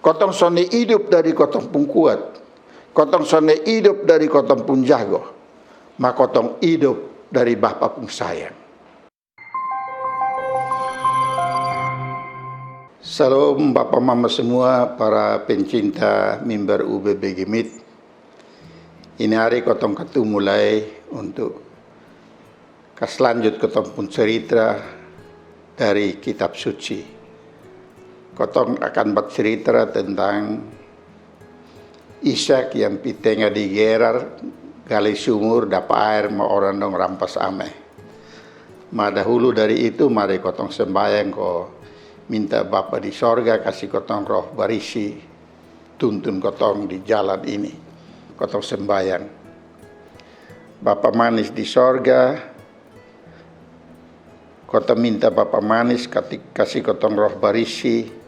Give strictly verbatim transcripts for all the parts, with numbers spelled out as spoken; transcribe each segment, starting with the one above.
Kotong sonde idup dari kotong pung kuat. Kotong sonde idup dari kotong pung jago. Ma kotong idup dari Bapa pung sayang. Salom Bapa Mama semua, para pencinta mimbar U B B G mit. Ini hari kotong katumu lai untuk kas lanjut kotong pung cerita dari Kitab Suci. Kotong akan bacerita tentang Ishak yang pi tenga di Gerar, gali sumur, dapa aer, ma orang dong rampas ame. Ma dahulu dari itu, mari kotong sembayang ko minta Bapa di sorga kasi kotong Roh Barisi, tuntun kotong di jalan ini. Kotong sembayang. Bapa manis di sorga, kotong minta Bapa manis kati-, kasi kotong Roh Barisi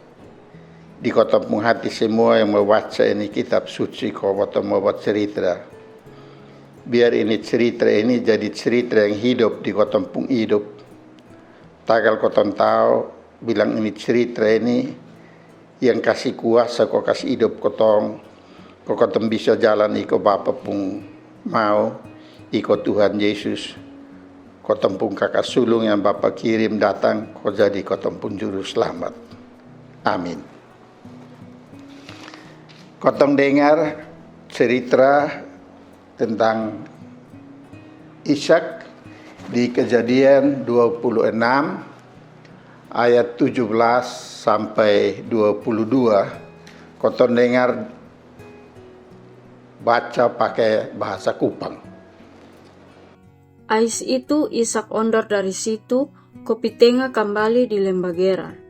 di kotong pung hati semua yang mau baca ini Kitab Suci ko kotong mau bacerita. Biar ini cerita ini jadi cerita yang hidup di kotong pung hidup. Tagal kotong tau bilang ini cerita ini yang kasi kuasa ko kasi hidup kotong, ko kotong bisa jalan iko Bapa pung mau, iko Tuhan Yesus, kotong pung kaka sulung yang Bapa kirim datang ko jadi kotong pung juru selamat. Amin. Kotong dengar cerita tentang Ishak di Kejadian dua puluh enam ayat tujuh belas sampai dua puluh dua. Kotong dengar baca pake bahasa Kupang. Ais itu Ishak ondor dari situ, ko pi tenga kambali di lemba Gerar.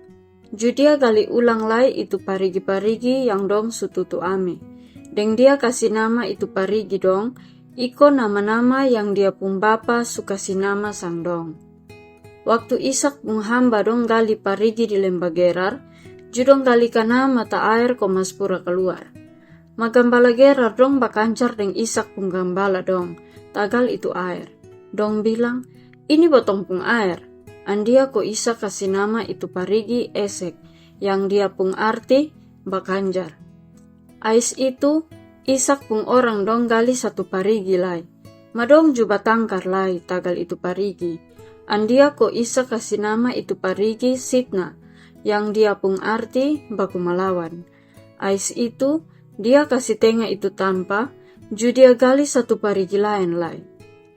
Ju dia gali ulang lai itu parigi-parigi yang dong su tutu ame. Deng dia kasi nama itu parigi dong, iko nama-nama yang dia pung bapa su kasi nama sang dong. Waktu Ishak pung hamba dong gali parigi di lemba Gerar, ju dong gali kana mata aer ko maspura kaluar. Ma gambala Gerar dong bakanjar deng Ishak pung gambala dong, tagal itu aer. Dong bilang, "Ini botong pung aer." Andia ko Ishak kasi nama itu parigi Esek, yang dia pung arti bakanjar. Ais itu, Ishak pung orang dong gali satu parigi lai. Ma dong ju batangkar lai tagal itu parigi. Andia ko Ishak kasi nama itu parigi Sitna, yang dia pung arti baku malawan. Ais itu, dia kasi tenga itu tampa, ju dia gali satu parigi laen lai.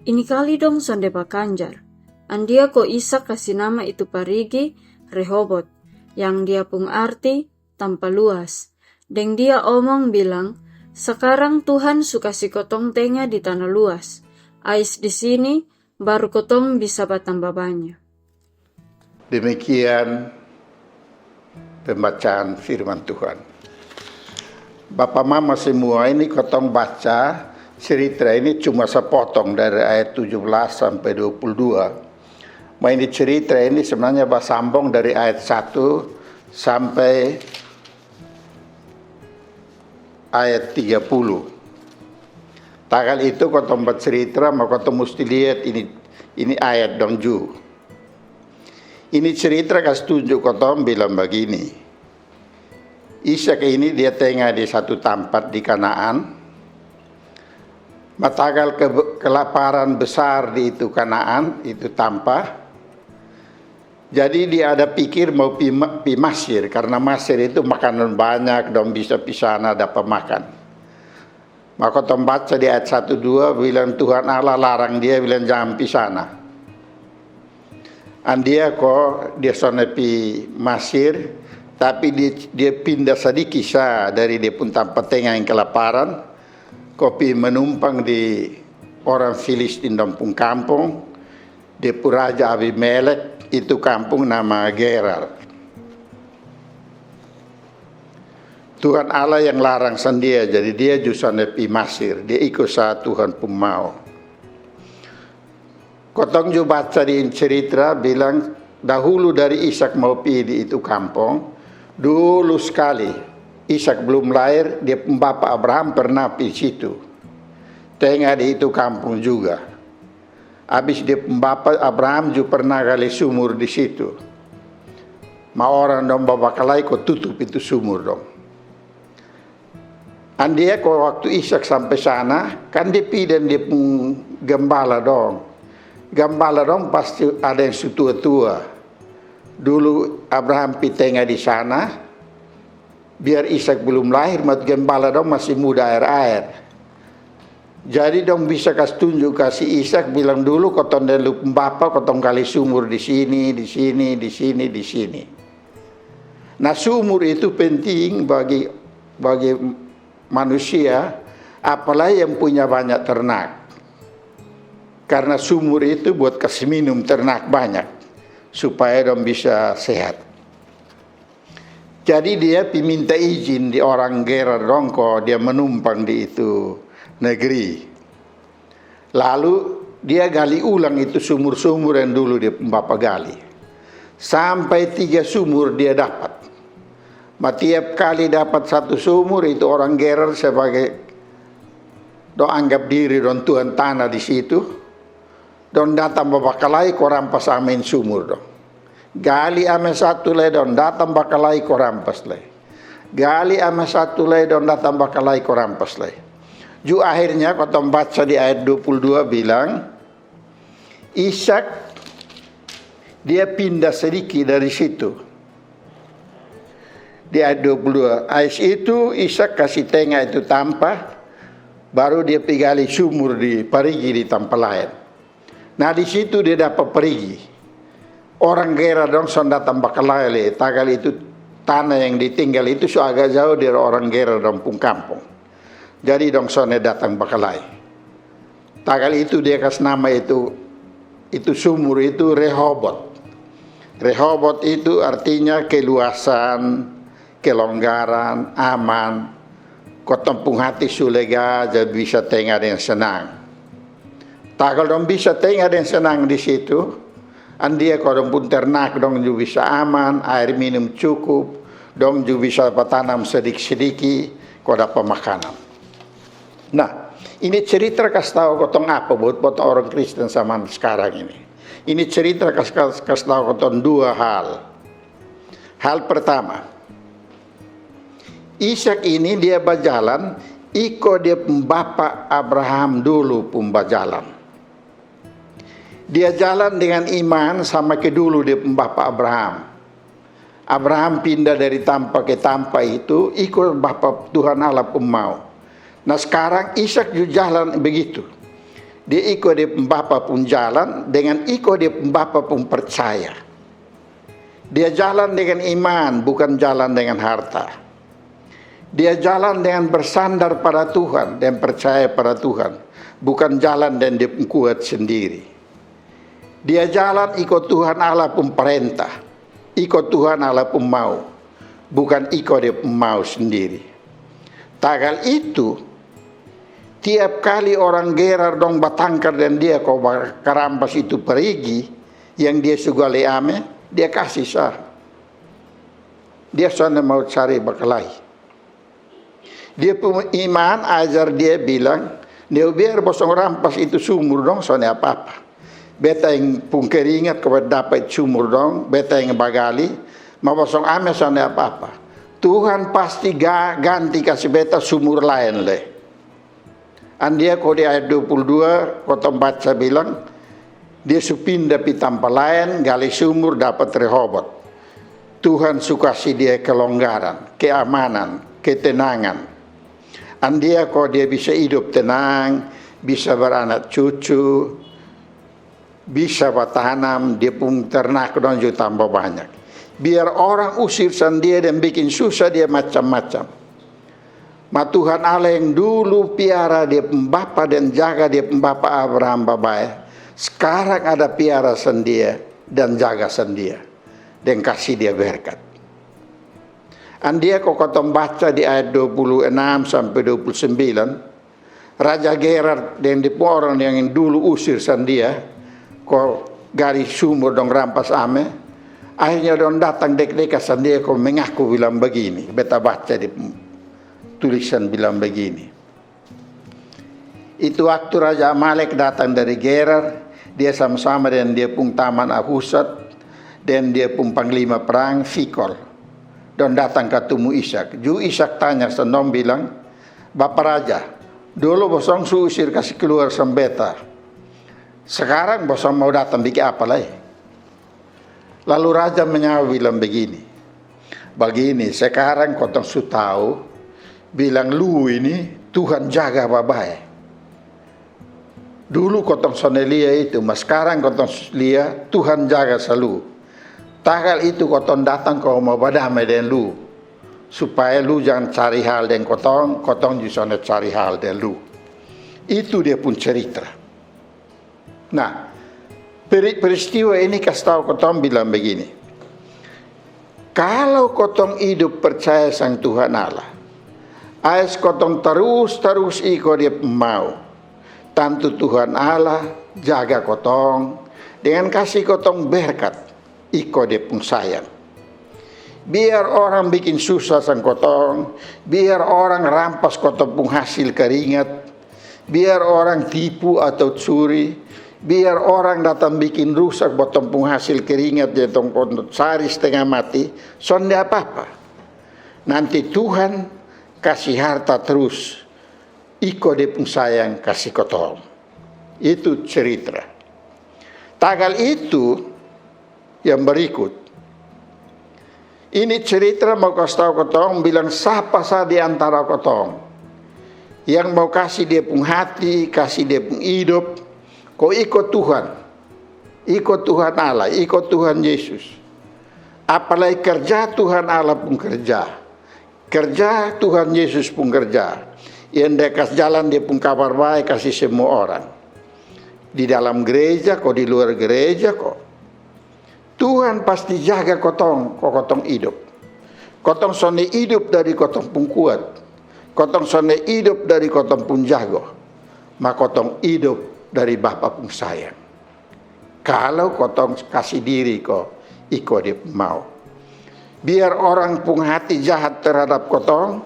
Ini kali dong sonde bakanjar. Andia ko Ishak kasi nama itu parigi Rehobot, yang dia pung arti tampa luas. Deng dia omong bilang, "Sakarang Tuhan su kasi kotong tenga di tana luas. Ais di sini, baru kotong bisa batamba banya." Demikian pembacaan firman Tuhan. Bapa mama semua, ini kotong baca cerita ini cuma sepotong dari ayat tujuh belas sampai dua puluh dua. Ma ini cerita ini sebenarnya basambung dari ayat satu sampai ayat tiga puluh. Tagal itu kotong bacerita, ma kotong musti liat ini, ini ayat dong ju. Ini cerita kas tunjuk kotong bilang bagini. Ishak ini dia tenga di satu tampat di Kanaan. Ma tagal ke-, kelaparan besar di itu Kanaan, itu tampa. Jadi dia ada pikir mau pi, pi Masir, karena Masir itu makanan banyak, dong bisa pi sana dapa makan. Ma kotong baca di ayat satu dua bilang Tuhan Allah larang dia, bilang, "Jangan pi sana." Andia ko dia sonde pi Masir, tapi dia, dia pinda sadiki sa dari dia pung tampa tenga yang kelaparan, ko pi manumpang di orang Filistin dong pung kampung, dia pung raja Abimelek, itu kampung nama Gerar. Tuhan Allah yang larang sang dia, jadi dia ju sonde pi Masir, dia iko sa Tuhan pung mau. Kotong ju baca di cerita bilang, dahulu dari Ishak mau pi di itu kampung, dulu skali Ishak blum laer, dia pung bapa Abraham pernah pi situ, tenga di itu kampung juga. Abis dia pung bapa Abraham ju pernah gali sumur di situ. Ma orang dong babakalai ko tutup itu sumur dong. Andia ko waktu Ishak sampe sana, kan dia pi deng dia pung gambala dong. Gambala dong pasti ada yang su tua-tua. Dulu Abraham pi tenga di sana, biar Ishak belum lahir, ma gambala dong masi muda aer-aer. Jadi dong bisa kas tunjuk kasi Ishak, bilang, dulu kotong deng lu pung bapa kotong gali sumur di sini, di sini, di sini, di sini. Nah, sumur itu penting bagi bagi manusia, apalai yang punya banyak ternak. Karna sumur itu buat kasi minum ternak banyak, supaya dong bisa sehat. Jadi dia pi minta izin di orang Gerar dong ko dia manumpang di itu negeri. Lalu dia gali ulang itu sumur-sumur yang dulu dia pung bapa gali. Sampai tiga sumur dia dapat. Ma tiap kali dapat satu sumur, itu orang Gerar sebagai dong anggap diri dong tuan tana di situ. Dong datang babakalai ko rampas ame sumur dong. Gali ame satu lai, dong datang bakalai ko rampas lai. Gali ame satu lai, dong datang bakalai ko rampas lai. Ju akhirnya kotong baca di ayat dua puluh dua bilang, Ishak dia pinda sadiki dari situ. Di ayat dua puluh dua, ais itu Ishak kasi tenga itu tampa, baru dia pi gali sumur di parigi di tampa laen. Nah, di situ dia dapa parigi. Orang Gerar dong son datang bakalai lai, tagal itu tana yang ditinggal itu su agak jauh dari orang Gerar dong pung kampung. Jadi dong sonde datang bakalai. Tagal itu dia kas nama itu, itu sumur itu Rehobot. Rehobot itu artinya keluasan, kelonggaran, aman. Kotong pung hati su lega, jadi bisa tenga deng senang. Tagal dong bisa tenga deng senang di situ, andia ko dong pung ternak dong ju bisa aman, aer minum cukup, dong ju bisa batanam sadiki-sadiki ko dapa makanan. Nah, ini cerita kas tau kotong apa buat, buat orang Kristen zaman sekarang ini? Ini cerita kas, kas, kas tau kotong dua hal. Hal pertama, Ishak ini dia bajalan iko dia pung bapa Abraham dulu pung bajalan. Dia jalan dengan iman sama ke dulu dia pung bapa Abraham. Abraham pinda dari tampa ke tampa itu iko bapa Tuhan Allah pung mau. Nah, sekarang Ishak ju jalan begitu. Dia iko dia pung bapa pung jalan dengan iko dia pung bapa pung percaya. Dia jalan dengan iman, bukan jalan dengan harta. Dia jalan dengan bersandar pada Tuhan dan percaya pada Tuhan, bukan jalan dan dia pung kuat sendiri. Dia jalan iko Tuhan Allah pung parenta, iko Tuhan Allah pung mau, bukan iko dia pung mau sendiri. Tagal itu, tiap kali orang Gerar dong batangkar deng dia ko ba-, karampas itu parigi, yang dia su gali ame, dia kasi sa. Dia sonde mau cari bakalai. Dia pung iman ajar dia bilang, neu biar bosong rampas itu sumur dong sonde apa-apa. Beta yang pung keringat ko beta dapa itu sumur dong, beta yang bagali, ma bosong ame sonde apa-apa. Tuhan pasti ga-, ganti kasi beta sumur laen le. Andia ko di ayat dua puluh dua, kotong baca bilang, dia su pinda pi tampa laen, gali sumur, dapat Rehobot. Tuhan su kasi dia kelonggaran, keamanan, ketenangan. Andia ko dia bisa idop tenang, bisa baranak cucu, bisa batanam, dia pung ternak dong ju tamba banyak. Biar orang usir sang dia dan bikin susah dia macam-macam. Ma Tuhan Allah yang dulu piara dia pung bapa dan jaga dia pung bapa Abraham babae, sekarang ada piara sang dia dan jaga sang dia dan kasi dia berkat. Andia ko kotong baca di ayat dua puluh enam sampe dua puluh sembilan, Raja Gerar deng dia pung orang yang dulu usir sang dia, ko gali sumur dong rampas ame, akhirnya dong datang deka-deka sang dia ko mengaku bilang bagini, beta baca di tulisan bilang bagini. Itu waktu Raja Amalek datang dari Gerar, dia sama-sama deng dia pung taman Ahusat, deng dia pung panglima prang Fikol. Dong datang katumu Ishak. Ju Ishak tanya sang dong bilang, Bapa raja, dulu bosong su usir kasi keluar sang beta. Sekarang bosong mau datang bikin apa lai? Lalu raja menyawa bilang begini, "Begini, sekarang kotong su tau bilang lu ini Tuhan jaga babae. Dulu kotong sone lia itu, ma sekarang kotong lia Tuhan jaga sa lu. Tagal itu kotong datang ko mau badame deng lu, supaya lu jangan cari hal deng kotong, kotong ju sone cari hal deng lu." Itu dia pung cerita. Nah, peri-, peristiwa ini kasi tau kotong bilang begini. Kalo kotong idup percaya sang Tuhan Allah, ais kotong tarus-tarus iko dia pung mau, tantu Tuhan Allah jaga kotong dengan kasi kotong berkat iko dia pung sayang. Biar orang bikin susa sang kotong, biar orang rampas kotong pung hasil keringat, biar orang tipu atau curi, biar orang datang bikin rusak botong pung hasil keringat, dia tong kotong cari setengah mati, sonde apa-apa. Nanti Tuhan kasi harta terus, iko dia pung sayang kasi kotong. Itu cerita. Tagal itu, yang berikut. Ini cerita mau kasi tau kotong bilang sapa sa di antara kotong yang mau kasi dia pung hati, kasi dia pung idop, ko iko Tuhan, iko Tuhan Allah, iko Tuhan Yesus. Apalai kerja Tuhan Allah pung kerja, kerja Tuhan Yesus pung kerja, yang dia kas jalan dia pung kabar bae kasi semua orang. Di dalam gereja ko, di luar gereja ko, Tuhan pasti jaga kotong ko kotong idop. Kotong sone idop dari kotong pung kuat. Kotong sone idop dari kotong pung jago. Ma kotong idop dari Bapa pung sayang. Kalo kotong kasi diri ko iko dia pung mau. Biar orang pung hati jahat terhadap kotong,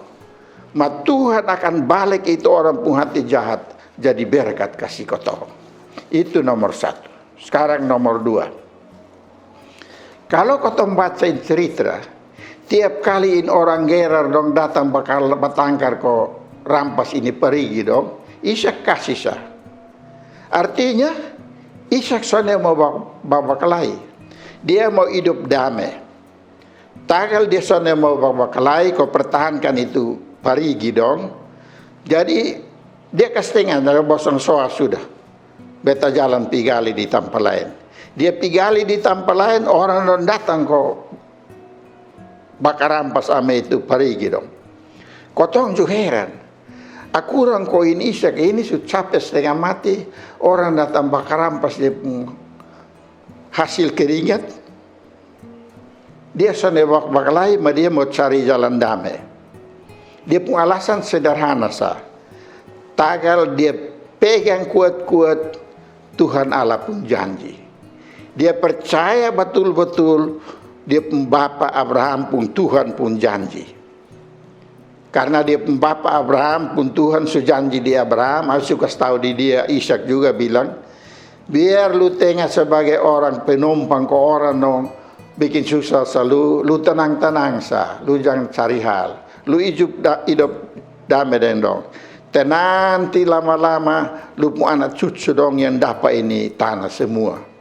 ma Tuhan akan balik itu orang pung hati jahat jadi berkat kasi kotong. Itu nomor satu. Sekarang nomor dua. Kalo kotong baca ini cerita, tiap kali ini orang Gerar dong datang bakal batangkar ko rampas ini parigi dong, Ishak kasi sa. Artinya, Ishak sone mau ba-, ba-, bakalai. Dia mau idop dame. Tagal dia sone mau ba-, bakalai ko pertahankan itu parigi dong. Jadi, dia kas tenga, na bosong soa suda. Beta jalan pi gali di tampa laen. Dia pi gali di tampa laen, orang dong datang ko bakarampas ame itu parigi dong. Kotong ju heran. Akurang ko ini Ishak ini su cape stenga mati, orang datang bakarampas dia pung hasil keringat. Dia sone bak-, bakalai, ma dia mau cari jalan dame. Dia pung alasan sederhana sa. Tagal dia pegang kuat-kuat Tuhan Allah pung janji. Dia percaya batul-batul dia pung bapa Abraham pung Tuhan pung janji. Karna dia pung bapa Abraham pung Tuhan su janji di Abraham, au su kas tau di dia Ishak juga bilang, "Biar lu tenga sebagai orang penumpang ko orang dong bikin susa sa lu, lu tenang-tenang sa, lu jangan cari hal. Lu idup da-, idop dame deng dong. Te nanti lama-lama lu pung ana cucu dong yang dapa ini tana semua."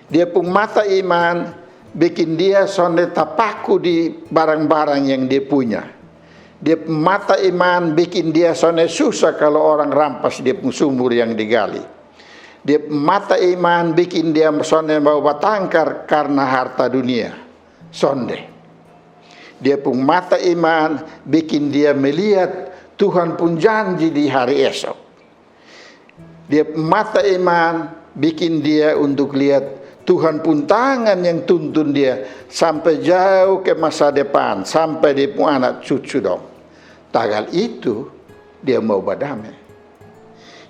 Dia pung mata iman bikin dia sonde tapaku di barang-barang yang dia punya. Dia pung mata iman bikin dia sonde susa kalo orang rampas dia pung sumur yang digali. Dia pung mata iman bikin dia sonde mau batangkar karna harta dunia. Sonde. Dia pung mata iman bikin dia meliat Tuhan pung janji di hari esok. Dia pung mata iman bikin dia untuk liat Tuhan pung tangan yang tuntun dia sampe jauh ke masa depan, sampe dia pung ana cucu dong. Tagal itu, dia mau badame.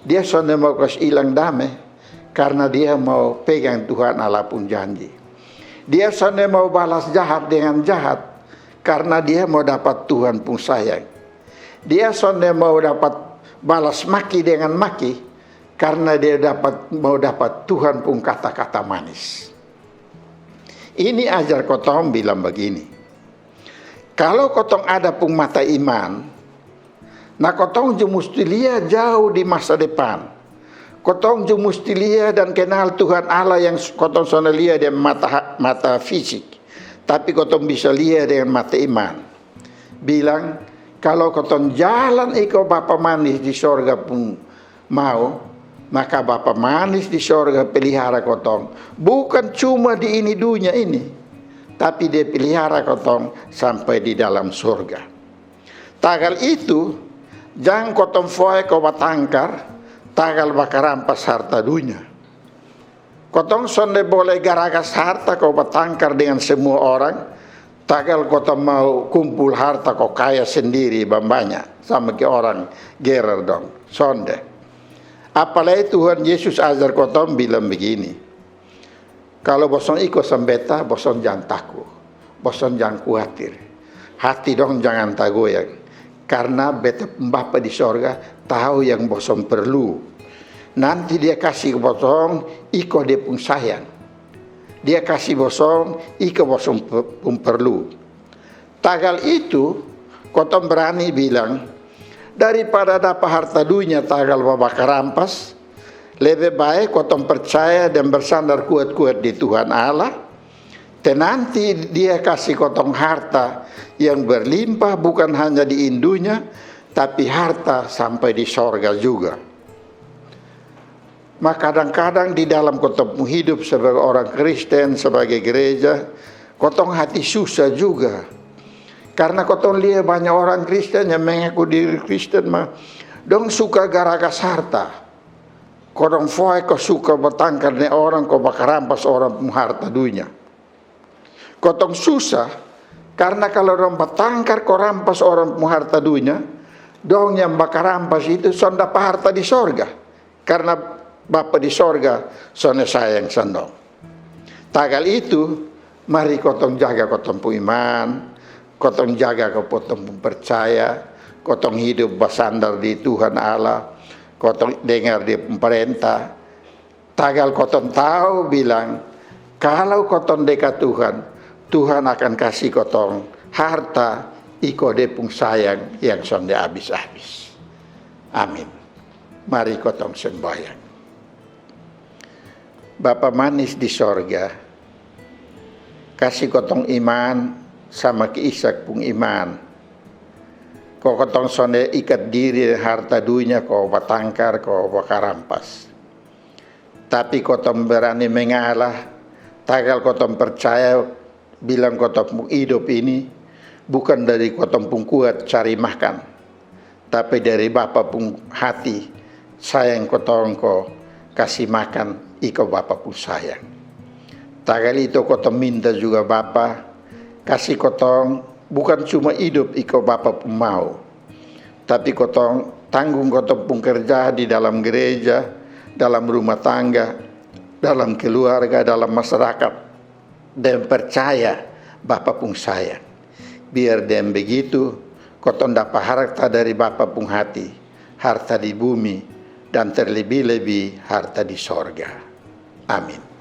Dia sonde mau kas ilang dame, karna dia mau pegang Tuhan Allah pung janji. Dia sonde mau balas jahat dengan jahat, karna dia mau dapat Tuhan pung sayang. Dia sonde mau dapat balas maki dengan maki, karna dia dapat, mau dapat Tuhan pung kata-kata manis. Ini ajar kotong bilang bagini. Kalo kotong ada pung mata iman, Nah, kotong ju musti lia jauh di masa depan. Kotong ju musti lia dan kenal Tuhan Allah yang kotong sonde lia dengan mata, mata fisik, tapi kotong bisa lia dengan mata iman. Bilang, kalo kotong jalan iko Bapa manis di sorga pung mau, maka Bapa manis di sorga pelihara kotong, bukan cuma di ini dunia ini, tapi Dia pelihara kotong sampai di dalam sorga. Tagal itu, jang kotong foe ko batangkar tagal bakarampas harta dunia. Kotong sonde bole garagas harta ko batangkar dengan semua orang, tagal kotong mau kumpul harta ko kaya sendiri bambanya sama ke orang gerer dong. Sonde. Apalai Tuhan Yesus ajar kotong bilang begini, kalo bosong iko sang Beta, bosong jang taku, bosong jang kuatir. Hati dong jangan tagoyang, karna Beta pung Bapa di sorga tau yang bosong perlu. Nanti Dia kasi bosong iko Dia pung sayang. Dia kasi bosong iko bosong pe- pung perlu. Tagal itu, kotong brani bilang, daripada dapa harta dunia tagal babakarampas, lebe bae kotong percaya dan bersandar kuat-kuat di Tuhan Allah. Te nanti Dia kasi kotong harta yang berlimpah, bukan hanya di indunya, tapi harta sampai di sorga juga. Ma kadang-kadang di dalam kotong pung hidup sebagai orang Kristen, sebagai gereja, kotong hati susah juga. Karna kotong lia banyak orang Kristen yang mengaku diri Kristen, ma dong suka garagas harta. Kotong foe ko suka batangkar ne orang ko bakarampas orang pung harta dunia. Kotong susah, karna kalo dong batangkar ko rampas orang pung harta dunia, dong yang bakarampas itu son dapa harta di sorga, karna Bapa di sorga sonde sayang sang dong. Tagal itu, mari kotong jaga kotong pung iman, kotong jaga kotong pung percaya, kotong hidup basandar di Tuhan Allah, kotong dengar Dia pung parenta. Tagal kotong tau bilang, kalo kotong deka Tuhan, Tuhan akan kasi kotong harta iko Dia pung sayang yang sonde abis-abis. Amin. Mari kotong sembahyang. Bapa manis di sorga, kasi kotong iman sama ke Ishak pung iman. Ko kotong sonde ikat diri harta dunia ko batangkar ko bakarampas. Tapi kotong berani mengalah, tagal kotong percaya bilang kotong pung idop ini bukan dari kotong pung kuat cari makan, tapi dari Bapa pung hati sayang kotong ko kasi makan iko Bapa pung sayang. Tagal itu kotong minta juga Bapa, kasi kotong bukan cuma idop iko Bapa pung mau, tapi kotong tanggung kotong pung kerja di dalam gereja, dalam rumah tangga, dalam keluarga, dalam masyarakat, dan percaya Bapa pung sayang. Biar deng begitu, kotong dapa harta dari Bapa pung hati, harta di bumi, dan terlebih-lebih harta di sorga. Amin.